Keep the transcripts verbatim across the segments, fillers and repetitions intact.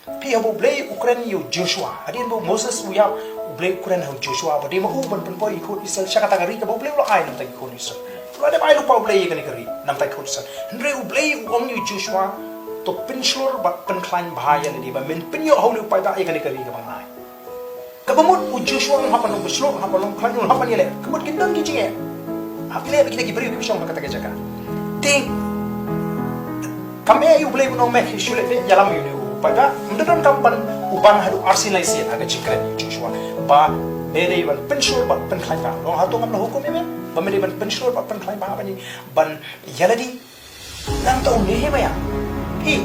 Phi, haba U Blei u kren ïa u Joshua, hadien ba u Moses u ïap, U Blei u kren ha u Joshua ba dei ma u ban pynpoi ïa ki khun Israel sha kata ka ri kaba U Blei u la ai na bynta ki khun Israel. U la dep ai lypa U Blei ïa kane ka ri na bynta ki khun Israel. Hynrei U Blei u ong ïa u Joshua, to pynshlur bad pynkhlaiñ bha ïa lade ba men pynïoh ha u leh u paidbah ïa kane ka ri kaba ngan ai. Kaba mut u Joshua u hap ban long pynshlur, u hap ban long pynkhlaiñ, u hap ban ïaleh. Ka mut kin don ki jingeh. Hap ïaleh bad kita ki briew kiba shong ha kata ka jaka. Te kam eh ïa U Blei ban ong, me shu leh beit, ïalam ïa une u paidbah. Ym da donkam ban u ban haduh arsien laisien ha ka jingkren ïa u Joshua. Ba me dei ban pynshlur bad pynkhlaiñ bha. Long hato ngam la hukum ïa me ba me dei ban pynshlur bad pynkhlaiñ bha ban, ban ïa lade. Nangta u Nehemiah, phi,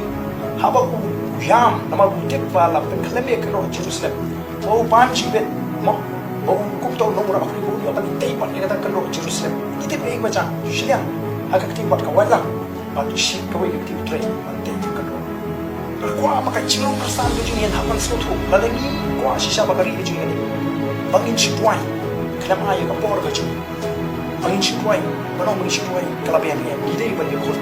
haba u ïam namar u tip ba la pynkhlem ïa ka kynroh Jerusalem, ba u pan jingpeit, mo, ba u kumta u nongmrad u khri ba u ïoh ban tei pat ïa kata ka kynroh Jerusalem. Ngi tip ïa ka ba jam shiliang ha ka kti wat ka waitlam bad shi kawei ka kti trei ban tei ka kynroh. Nga kwah ba ka jinglong Khristan ka jong ngi hap ban sngewthuh, lada ngi kwah shisha ba ka ri ka jong ngi ba ngin shu duwai, khlem ai ïa ka por ka jong ngi. Ba ngin shu duwai, ba nong ba ngin shu duwai, ka la biang ïa ngi dei ban ïakhun.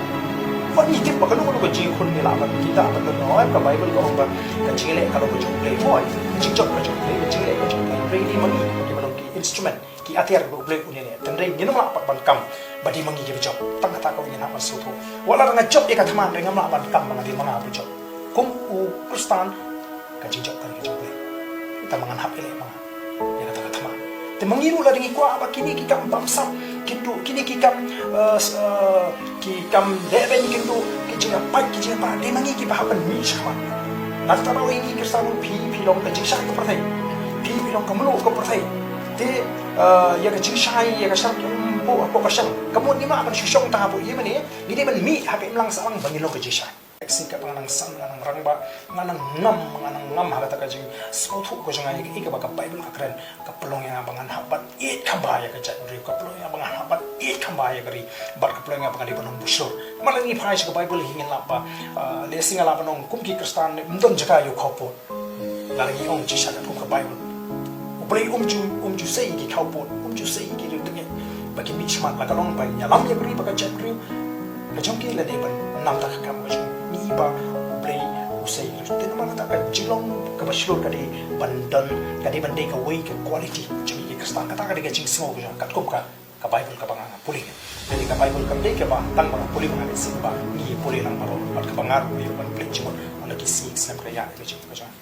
Ba ngi tip ba kano kano ka jingïakhun ngi lah ban, kita ban don, oh, ka Baibl ka ong ba ka jingleh ka long ka jong U Blei, hooid, ka jingjop ka jong U Blei, ka jingleh ka jong U Blei. Hynrei dei ma ngi kiba long ki instrument, ki atiar ba U Blei un ïaleh. Hynrei ngin ym lah pat ban kam ba dei ma ngi kiba jop. Tang kata kawei ngin hap ban sngewthuh. Wat la nga jop ïa ka thma, hynrei ngam lah ban kam ba nga dei ma nga ba jop. Kum u Khristan, ka jingjop ka dei ka jong U Blei. Te ma ngan hap ïaleh ma nga ïa kata ka thma. Te ma ngi ruh lada ngi kwah ba kine ki kam bamsap kin duh, kine ki kam, eh, s-, eh, ki kam lehbeiñ kin duh, ki jingïapait, ki jingïapait, dei ma ngi kiba hap ban mih shakhmat. Nangta ruh ïa ngi Khristan ruh, phi, phi long ka jingshai ka pyrthei. Phi, phi long ka mluh ka pyrthei. Te, eh, ïa ka jingshai, ïa ka shar, mm, hapoh, hapoh ka shang. Ka mut ngim lah ban shu shong tang hapoh ïing mane, ngi dei ban mih ha ka imlang sahlang ba ngin long ka jingshai. Ka sngi kaba nga nang san, nga nang rangbah, nga nang ngam, nga nang ngam ha kata ka jingsngewthuh ka jong nga ïa kaei kaba ka Baibl ka kren, ka pynlong ïa nga ba ngan hap ban ïeit kham bha ïa ka jaitbynriew, ka pynlong ïa nga ba ngan hap ban ïeit kham bha ïa ka ri, bad ka pynlong ïa nga ba ngan dei ban ym bushor. Namar lada ngi phai sha ka Baibl hi ngin lap ba, ah, lehse nga lah ban ong kum ki Khristan ym don jaka ïa u khawpud. Lada ngi ong jingshisha katkum ka Baibl, U Blei um ju, um ju sei ïa ki khawpud, um ju sei ïa ki riewtyngeh ba kin mih shakhmat, la ka long ban ïalam ïa ka ri bad ka jaitbynriew ka jong ki, lane ban namar ka kam ka jong ngi, ba U Blei u sei ïa ki. Te namar kata ka jinglong kaba shlur ka dei ban don, ka dei ban dei kawei ka quality jong ngi ki Khristan. Kata ka dei ka jingsngew ka jong nga katkum ka, ka Baibl kaba nga pule. Lane ka Baibl kam dei kaba tang ba nga pule, ba nga lehse ba ngi pule lang baroh, bad kaba nga ruh ïoh ban pule jingmut ha ki sngi ki snem ka ïa ka jing ka jong.